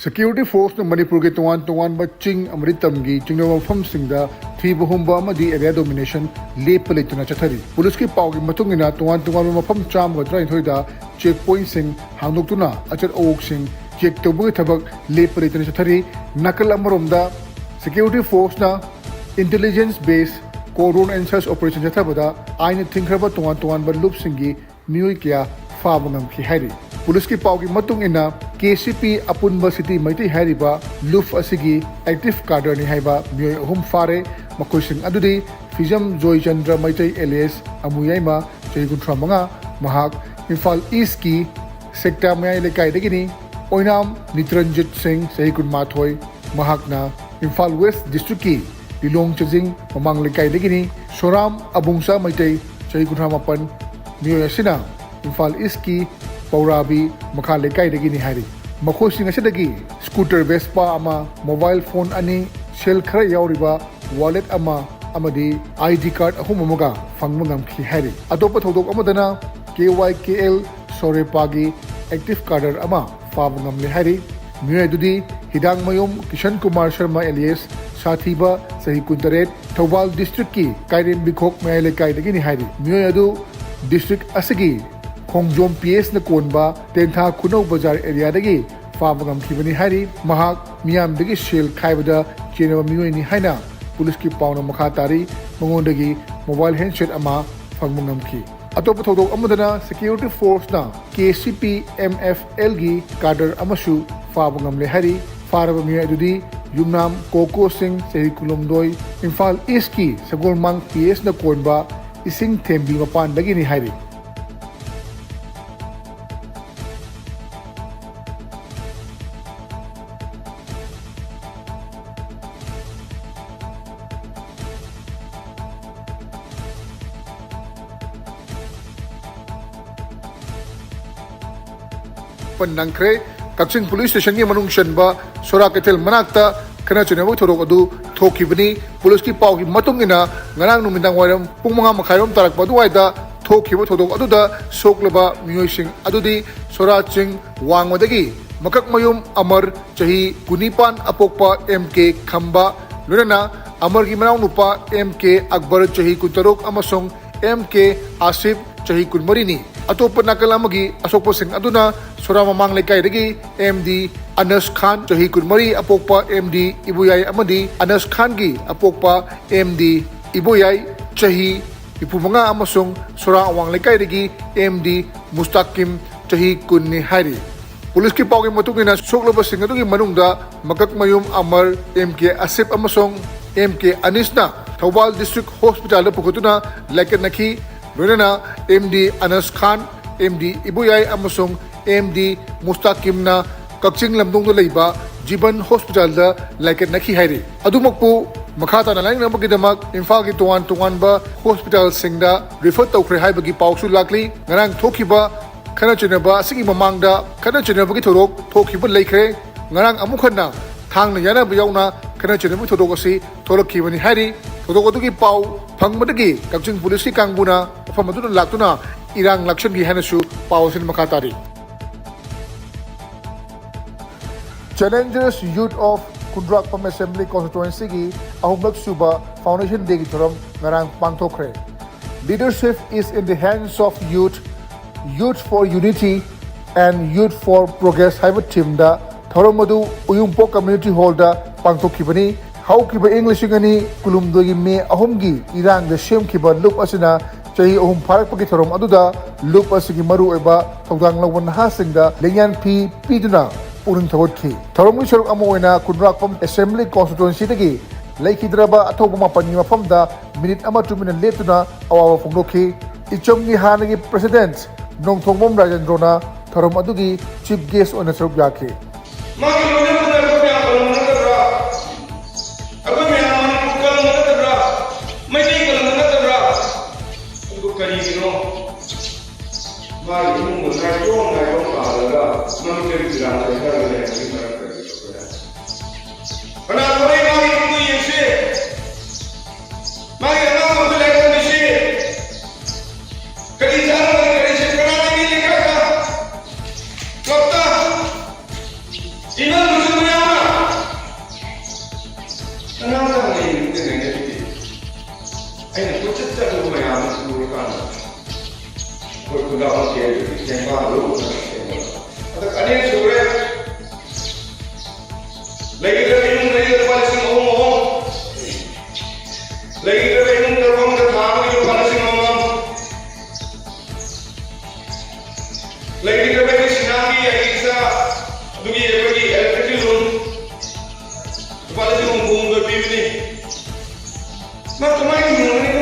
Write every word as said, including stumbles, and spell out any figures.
Security forceꯅ ꯃꯅꯤꯄꯨꯔꯒꯤ ꯇꯣꯉꯥꯟ ꯇꯣꯉꯥꯟꯕ ꯆꯤꯡ ꯑꯃꯗꯤ ꯇꯝꯒꯤ ꯆꯤꯡꯅꯕ ꯃꯐꯝꯁꯤꯡꯗ ꯊꯤꯕ ꯍꯨꯝꯕ ꯑꯃꯗꯤ area domination ꯂꯦꯞꯄ ꯂꯩꯇꯅ ꯆꯠꯊꯔꯤ꯫ ꯄꯨꯂꯤꯁꯀꯤ ꯄꯥꯎꯒꯤ ꯃꯇꯨꯡ ꯏꯟꯅ, ꯇꯣꯉꯥꯟ ꯇꯣꯉꯥꯟꯕ ꯃꯐꯝ ꯆꯥꯝꯃꯒ ꯇꯔꯥꯅꯤꯊꯣꯏꯗ check pointꯁꯤꯡ ꯍꯥꯡꯗꯣꯛꯇꯨꯅ ꯑꯆꯠ ꯑꯋꯣꯛꯁꯤꯡ check ꯇꯧꯕꯒꯤ ꯊꯕꯛ ꯂꯦꯞꯄ ꯂꯩꯇꯅ ꯆꯠꯊꯔꯤ꯫ ꯅꯥꯀꯜ ꯑꯃꯔꯣꯝꯗ, security forceꯅ intelligence based cordon and search operation ꯆꯠꯊꯕꯗ ꯑꯥꯏꯟꯅ ꯊꯤꯡꯈ꯭ꯔꯕ ꯇꯣꯉꯥꯟ ꯇꯣꯉꯥꯟꯕ ꯂꯨꯞꯁꯤꯡꯒꯤ ꯃꯤꯑꯣꯏ ꯀꯌꯥ ꯐꯥꯕ ꯉꯝꯈꯤ ꯍꯥꯏꯔꯤ꯫ ꯄꯨꯂꯤꯁꯀꯤ ꯄꯥꯎꯒꯤ ꯃꯇꯨꯡ ꯏꯟꯅ, KCP ꯑꯄꯨꯟꯕ city ꯃꯩꯇꯩ ꯍꯥꯏꯔꯤꯕ ꯂꯨꯞ ꯑꯁꯤꯒꯤ active cadreꯅꯤ ꯍꯥꯏꯕ ꯃꯤꯑꯣꯏ ꯑꯍꯨꯝ ꯐꯥꯔꯦ꯫ ꯃꯈꯣꯏꯁꯤꯡ ꯑꯗꯨꯗꯤ ꯐꯤꯖꯝ ꯖꯣꯏꯆꯟꯗ꯭ꯔ ꯃꯩꯇꯩ alias ꯑꯃꯨꯌꯥꯏꯃ, ꯆꯍꯤ ꯀꯨꯟꯊ꯭ꯔꯥ ꯃꯉꯥ, ꯃꯍꯥꯛ ꯏꯝꯐꯥꯜ Eastꯀꯤ ꯁꯦꯛꯇꯥ ꯃꯌꯥꯏ ꯂꯩꯀꯥꯏꯗꯒꯤꯅꯤ꯫ ꯑꯣꯏꯅꯥꯝ ꯅꯤꯇ꯭ꯔꯟꯖꯤꯠ ꯁꯤꯡ, ꯆꯍꯤ ꯀꯨꯟꯃꯥꯊꯣꯏ, ꯃꯍꯥꯛꯅ ꯏꯝꯐꯥꯜ West districtꯀꯤ ꯂꯤꯂꯣꯡ ꯆꯤꯡꯖꯤꯡ ꯃꯃꯥꯡ ꯂꯩꯀꯥꯏꯗꯒꯤꯅꯤ꯫ ꯁꯣꯔꯥꯝ ꯑꯕꯨꯡꯆꯥ ꯃꯩꯇꯩ, ꯆꯍꯤ ꯀꯨꯟꯊ꯭ꯔꯥ ꯃꯥꯄꯟ, ꯃꯤꯑꯣꯏ ꯑꯁꯤꯅ ꯏꯝꯐꯥꯜ Eastꯀꯤ ꯄꯧꯔꯥꯕꯤ ꯃꯈꯥ ꯂꯩꯀꯥꯏꯗꯒꯤꯅꯤ ꯍꯥꯏꯔꯤ꯫ ꯃꯈꯣꯏꯁꯤꯡ ꯑꯁꯤꯗꯒꯤ scooter Vespa ꯑꯃ, mobile phone ꯑꯅꯤ, ꯁꯦꯜ ꯈꯔ ꯌꯥꯎꯔꯤꯕ wallet ꯑꯃ ꯑꯃꯗꯤ ID card ꯑꯍꯨꯝ ꯑꯃꯒ ꯐꯪꯕ ꯉꯝꯈꯤ ꯍꯥꯏꯔꯤ꯫ ꯑꯇꯣꯞꯄ ꯊꯧꯗꯣꯛ ꯑꯃꯗꯅ, KYKL ꯁꯣꯔꯦꯄꯥꯒꯤ active cadre ꯑꯃ ꯐꯥꯕ ꯉꯝꯂꯦ ꯍꯥꯏꯔꯤ꯫ ꯃꯤꯑꯣꯏ ꯑꯗꯨꯗꯤ ꯍꯤꯗꯥꯡꯃꯌꯨꯝ ꯀꯤꯁꯟ ꯀꯨꯃꯥꯔ ꯁꯔꯃ alias ꯁꯥꯊꯤꯕ, ꯆꯍꯤ ꯀꯨꯟꯇꯔꯦꯠ, ꯊꯧꯕꯥꯜ districtꯀꯤ ꯀꯥꯏꯔꯦꯝꯕꯤꯈꯣꯛ ꯃꯌꯥꯏ ꯂꯩꯀꯥꯏꯗꯒꯤꯅꯤ ꯍꯥꯏꯔꯤ꯫ ꯃꯤꯑꯣꯏ ꯑꯗꯨ district ꯑꯁꯤꯒꯤ ꯈꯣꯡꯖꯣꯝ PSꯅ ꯀꯣꯟꯕ ꯇꯦꯟꯊꯥ ꯈꯨꯅꯧ ꯕꯖꯥꯔ areaꯗꯒꯤ ꯐꯥꯕ ꯉꯝꯈꯤꯕꯅꯤ ꯍꯥꯏꯔꯤ꯫ ꯃꯍꯥꯛ ꯃꯤꯌꯥꯝꯗꯒꯤ ꯁꯦꯜ ꯈꯥꯏꯕꯗ ꯆꯦꯟꯅꯕ ꯃꯤꯑꯣꯏꯅꯤ ꯍꯥꯏꯅ ꯄꯨꯂꯤꯁꯀꯤ ꯄꯥꯎꯅ ꯃꯈꯥ ꯇꯥꯔꯤ꯫ ꯃꯉꯣꯟꯗꯒꯤ mobile handset ꯑꯃ ꯐꯪꯕ ꯉꯝꯈꯤ꯫ ꯑꯇꯣꯞꯄ ꯊꯧꯗꯣꯛ ꯑꯃꯗꯅ, security forceꯅ KCP MFLꯒꯤ cadre ꯑꯃꯁꯨ ꯐꯥꯕ ꯉꯝꯂꯦ ꯍꯥꯏꯔꯤ꯫ ꯐꯥꯔꯕ ꯃꯤꯑꯣꯏ ꯑꯗꯨꯗꯤ ꯌꯨꯝꯅꯥꯝ ꯀꯣꯀꯣ ꯁꯤꯡ, ꯆꯍꯤ ꯀꯨꯟꯍꯨꯝꯗꯣꯏ, ꯏꯝꯐꯥꯜ Eastꯀꯤ ꯁꯒꯣꯜꯃꯥꯡ PSꯅ ꯀꯣꯟꯕ ꯏꯁꯤꯡ ꯊꯦꯝꯕꯤ ꯃꯄꯥꯟꯗꯒꯤꯅꯤ ꯍꯥꯏꯔꯤ꯫ ꯄꯟ ꯅꯪꯈ꯭ꯔꯦ꯫ ꯀꯛꯆꯤꯡ police stationꯒꯤ ꯃꯅꯨꯡ ꯆꯟꯕ ꯁꯣꯔꯥ ꯀꯩꯊꯦꯜ ꯃꯅꯥꯛꯇ ꯈꯠꯅ ꯆꯩꯅꯕꯒꯤ ꯊꯧꯗꯣꯛ ꯑꯗꯨ ꯊꯣꯛꯈꯤꯕꯅꯤ꯫ ꯄꯨꯂꯤꯁꯀꯤ ꯄꯥꯎꯒꯤ ꯃꯇꯨꯡ ꯏꯟꯅ, ꯉꯔꯥꯡ ꯅꯨꯃꯤꯗꯥꯡ ꯋꯥꯏꯔꯝ ꯄꯨꯡ ꯃꯉꯥ ꯃꯈꯥꯏꯔꯣꯝ ꯇꯥꯔꯛꯄ ꯑꯗꯨꯋꯥꯏꯗ ꯊꯣꯛꯈꯤꯕ ꯊꯧꯗꯣꯛ ꯑꯗꯨꯗ ꯁꯣꯛꯂꯕ ꯃꯤꯑꯣꯏꯁꯤꯡ ꯑꯗꯨꯗꯤ ꯁꯣꯔꯥ ꯆꯤꯡ ꯋꯥꯡꯃꯗꯒꯤ ꯃꯀꯛꯃꯌꯨꯝ ꯑꯃꯔ, ꯆꯍꯤ ꯀꯨꯟꯅꯤꯄꯥꯟ ꯑꯄꯣꯛꯄ ꯑꯦꯝ ꯀꯦ ꯈꯝꯕ, ꯂꯣꯏꯅꯅ ꯑꯃꯔꯒꯤ ꯃꯅꯥꯎꯅꯨꯄꯥ ꯑꯦꯝ ꯀꯦ ꯑꯛꯕꯔ, ꯆꯍꯤ ꯀꯨꯟꯇꯔꯨꯛ, ꯑꯃꯁꯨꯡ ꯑꯦꯝ ꯀꯦ ꯑꯥꯁꯤꯐ, ꯆꯍꯤ ꯀꯨꯟꯃꯔꯤꯅꯤ꯫ ꯑꯇꯣꯞꯄ ꯅꯥꯀꯜ ꯑꯃꯒꯤ ꯑꯁꯣꯛꯄꯁꯤꯡ ꯑꯗꯨꯅ ꯁꯣꯔꯥ ꯃꯃꯥꯡ ꯂꯩꯀꯥꯏꯗꯒꯤ ꯑꯦꯝ ꯗꯤ ꯑꯅꯁ ꯈꯥꯟ, ꯆꯍꯤ ꯀꯨꯟꯃꯔꯤ ꯑꯄꯣꯛꯄ ꯑꯦꯝ ꯗꯤ ꯏꯕꯣꯌꯥꯏ ꯑꯃꯗꯤ ꯑꯅꯁ ꯈꯥꯟꯒꯤ ꯑꯄꯣꯛꯄ ꯑꯦꯝ ꯗꯤ ꯏꯕꯣꯌꯥꯏ, ꯆꯍꯤ ꯅꯤꯐꯨꯃꯉꯥ, ꯑꯃꯁꯨꯡ ꯁꯣꯔꯥ ꯑꯋꯥꯡ ꯂꯩꯀꯥꯏꯗꯒꯤ ꯑꯦꯝ ꯗꯤ ꯃꯨꯁꯇꯥꯀꯤꯝ, ꯆꯍꯤ ꯀꯨꯟꯅꯤ ꯍꯥꯏꯔꯤ꯫ ꯄꯨꯂꯤꯁꯀꯤ ꯄꯥꯎꯒꯤ ꯃꯇꯨꯡ ꯏꯟꯅ, ꯁꯣꯛꯂꯕꯁꯤꯡ ꯑꯗꯨꯒꯤ ꯃꯅꯨꯡꯗ ꯃꯀꯛꯃꯌꯨꯝ ꯑꯃꯔ, ꯑꯦꯝ ꯀꯦ ꯑꯁꯤꯐ ꯑꯃꯁꯨꯡ ꯑꯦꯝ ꯀꯦ ꯑꯅꯤꯁꯅ ꯊꯧꯕꯥꯜ ꯗꯤꯁꯇ꯭ꯔꯤꯛ ꯍꯣꯁꯄꯤꯇꯥꯜꯗ ꯄꯨꯈꯠꯇꯨꯅ ꯂꯥꯏꯀꯠꯅꯈꯤ꯫ ꯂꯣꯏꯅꯅ ꯑꯦꯝ ꯗꯤ ꯑꯅꯁ ꯈꯥꯟ, ꯑꯦꯝ ꯗꯤ ꯏꯕꯣꯌꯥꯏ ꯑꯃꯁꯨꯡ ꯑꯦꯝ ꯗꯤ ꯃꯨꯁꯇꯥꯀꯤꯝꯅ ꯀꯛꯆꯤꯡ ꯂꯝꯗꯣꯡꯗ ꯂꯩꯕ ꯖꯤꯕꯟ ꯍꯣꯁꯄꯤꯇꯥꯜꯗ ꯂꯥꯏꯀꯠꯅꯈꯤ ꯍꯥꯏꯔꯤ꯫ ꯑꯗꯨꯃꯛꯄꯨ ꯃꯈꯥ ꯇꯥꯅ ꯂꯥꯌꯦꯡꯅꯕꯒꯤꯗꯃꯛ ꯏꯝꯐꯥꯜꯒꯤ ꯇꯣꯉꯥꯟ ꯇꯣꯉꯥꯟꯕ ꯍꯣꯁꯄꯤꯇꯥꯜꯁꯤꯡꯗ ꯔꯤꯐꯔ ꯇꯧꯈ꯭ꯔꯦ ꯍꯥꯏꯕꯒꯤ ꯄꯥꯎꯁꯨ ꯂꯥꯛꯂꯤ꯫ ꯉꯔꯥꯡ ꯊꯣꯛꯈꯤꯕ ꯈꯠꯅ ꯆꯩꯅꯕ ꯑꯁꯤꯒꯤ ꯃꯃꯥꯡꯗ ꯈꯠꯅ ꯆꯩꯅꯕꯒꯤ ꯊꯧꯗꯣꯛ ꯊꯣꯛꯈꯤꯕ ꯂꯩꯈ꯭ꯔꯦ꯫ ꯉꯔꯥꯡ ꯑꯃꯨꯛ ꯍꯟꯅ ꯊꯥꯡꯅ ꯌꯥꯅꯕ ꯌꯥꯎꯅ ꯈꯠꯅ ꯆꯩꯅꯕꯒꯤ ꯊꯧꯗꯣꯛ ꯑꯁꯤ ꯊꯣꯛꯂꯛꯈꯤꯕꯅꯤ ꯍꯥꯏꯔꯤ꯫ ꯊꯧꯗꯣꯛ ꯑꯗꯨꯒꯤ ꯄꯥꯎ ꯐꯪꯕꯗꯒꯤ ꯀꯛꯆꯤꯡ ꯄꯨꯂꯤꯁꯀꯤ ꯀꯥꯡꯕꯨꯅ ꯃꯐꯝ ꯑꯗꯨꯗ ꯂꯥꯛꯇꯨꯅ ꯏꯔꯥꯡ ꯂꯥꯛꯁꯟꯈꯤ ꯍꯥꯏꯅꯁꯨ ꯄꯥꯎ ꯑꯁꯤꯅ ꯃꯈꯥ ꯇꯥꯔꯤ꯫ Challengers Youth of Khundrakpam Assembly Constituencyꯒꯤ ꯑꯍꯨꯝꯂꯛ ꯁꯨꯕ Foundation Dayꯒꯤ ꯊꯧꯔꯝ ꯉꯔꯥꯡ ꯄꯥꯡꯊꯣꯛꯈ꯭ꯔꯦ꯫ Leadership is in the hands of youth, Youth for Unity and Youth for Progress ꯍꯥꯏꯕ themeꯗ ꯊꯧꯔꯝ ꯑꯗꯨ ꯎꯌꯨꯡꯄꯣꯛ Community Hallꯗ ꯄꯥꯡꯊꯣꯛꯈꯤꯕꯅꯤ꯫ ꯍꯧꯈꯤꯕ ꯏꯪ ꯂꯤꯁꯤꯡ ꯑꯅꯤ ꯀꯨꯟꯍꯨꯝꯗꯣꯏꯒꯤ ꯃꯦ ꯑꯍꯨꯝꯒꯤ ꯏꯔꯥꯡꯗ ꯁꯦꯝꯈꯤꯕ ꯂꯨꯞ ꯑꯁꯤꯅ ꯆꯍꯤ ꯑꯍꯨꯝ ꯐꯥꯔꯛꯄꯒꯤ ꯊꯧꯔꯝ ꯑꯗꯨꯗ ꯂꯨꯞ ꯑꯁꯤꯒꯤ ꯃꯔꯨꯑꯣꯏꯕ ꯊꯧꯗꯥꯡ ꯂꯧꯕ ꯅꯍꯥꯁꯤꯡꯗ ꯂꯦꯡꯌꯥꯟ ꯐꯤ ꯄꯤꯗꯨꯅ ꯄꯨꯛꯅꯤꯡ ꯊꯧꯒꯠꯈꯤ꯫ ꯊꯧꯔꯝꯒꯤ ꯁꯔꯨꯛ ꯑꯃ ꯑꯣꯏꯅ ꯈꯨꯟꯗ꯭ꯔꯥꯛꯄꯝ Assembly Constituencyꯗꯒꯤ ꯂꯩꯈꯤꯗ꯭ꯔꯕ ꯑꯊꯧꯕ ꯃꯥꯄꯟꯒꯤ ꯃꯐꯝꯗ ꯃꯤꯅꯤꯠ ꯑꯃ ꯇꯨꯃꯤꯟꯅ ꯂꯦꯞꯇꯨꯅ ꯑꯋꯥꯕ ꯐꯣꯡꯗꯣꯛꯈꯤ꯫ ꯏꯆꯝꯒꯤ ꯍꯥꯟꯅꯒꯤ President ꯅꯣꯡꯊꯣꯡꯕꯝ ꯔꯥꯖꯦꯟꯗ꯭ꯔꯣꯅ ꯊꯧꯔꯝ ꯑꯗꯨꯒꯤ Chief Guest ꯑꯣꯏꯅ ꯁꯔꯨꯛ ꯌꯥꯈꯤ꯫ ꯃꯥꯒꯤ ꯂꯣꯏꯅꯕꯗ ꯑꯩꯈꯣꯏ ꯃꯌꯥꯝ ꯀꯜꯂꯝꯕ ꯅꯠꯇꯕ꯭ꯔꯥ? ꯑꯩꯈꯣꯏ ꯃꯌꯥꯝ ꯃꯅꯤꯄꯨꯔ ꯀꯜꯂꯝꯕ ꯅꯠꯇꯕ꯭ꯔꯥ? ꯃꯩꯇꯩ ꯀꯜꯂꯝꯕ ꯅꯠꯇꯕ꯭ꯔꯥ? ꯑꯗꯨꯕꯨ ꯀꯔꯤꯒꯤꯅꯣ ꯃꯥꯒꯤ ꯏꯃꯨꯡ ꯃꯅꯨꯡ ꯇꯣꯡ ꯉꯥꯏꯕ ꯄꯥꯜꯂꯒ ꯃꯃꯤꯠꯇꯒꯤ ꯄꯤꯔꯥꯡ ꯆꯦꯟꯊꯔꯒ ꯂꯩꯔꯝꯕꯒꯤ ꯃꯔꯝ ꯀꯔꯤꯒꯤꯅꯣ? ꯀꯅꯥ ꯈꯪꯕ ꯃꯥꯒꯤ ꯏꯃꯨꯡꯗ ꯌꯦꯡꯁꯤ, ꯃꯥꯒꯤ ꯑꯉꯥꯡ ꯑꯃꯗ ꯂꯥꯏꯔꯤꯛ ꯇꯝꯕꯤꯁꯤ, ꯀꯔꯤ ꯆꯥꯔꯒ ꯀꯔꯤ ꯁꯦꯠ-, ꯀꯅꯥꯗꯒꯤ ꯂꯩꯀꯥꯏꯗ, ꯀ꯭ꯂꯕꯇ, ꯑꯉꯥꯡ ꯂꯩꯔꯤꯕꯗꯤ ꯂꯩꯅꯔꯤꯗꯤ ꯑꯩꯅ ꯀꯣꯏꯆꯠ ꯆꯠꯂꯨꯕ ꯃꯌꯥꯝ ꯑꯃ ꯎꯔꯀꯥꯟꯗ ꯑꯩꯈꯣꯏ ꯈꯨꯟꯗꯥ ꯍꯣꯇꯦꯜꯗꯨꯒꯤ ꯇꯦꯡꯕꯥꯡ ꯂꯧꯗꯨꯅ ꯇꯦꯡꯕꯥꯡ꯫ ꯑꯗ ꯑꯅꯤꯔꯛ ꯁꯨꯔꯦ꯫ ꯂꯩꯒꯗꯕ ꯏꯃꯨꯡ ꯂꯩꯒꯗꯕ ꯂꯨꯄꯥ ꯂꯤꯁꯤꯡ ꯑꯍꯨꯝ ꯑꯍꯨꯝ꯫ ꯂꯩꯒꯗꯕ ꯏꯃꯨꯡ ꯇꯔꯨꯛ ꯑꯃꯗ ꯊꯥ ꯑꯃꯒꯤ ꯂꯨꯄꯥ ꯂꯤꯁꯤꯡ ꯑꯃꯃꯝ꯫ ꯂꯩꯒꯗꯕ ꯑꯩꯒꯤ ꯁꯤꯅꯥꯒꯤ ꯑꯩꯒꯤ ꯏꯆꯥ ꯑꯗꯨꯒꯤ ꯑꯩꯈꯣꯏꯒꯤ electric room ꯂꯨꯄꯥ ꯂꯤꯁꯤꯡ ꯍꯨꯝꯐꯨ ꯍꯨꯝꯗꯣꯏ ꯄꯤꯕꯅꯤ꯫ ꯃꯥ ꯀꯃꯥꯏꯅ ꯍꯤꯡꯉꯝꯒꯅꯤ?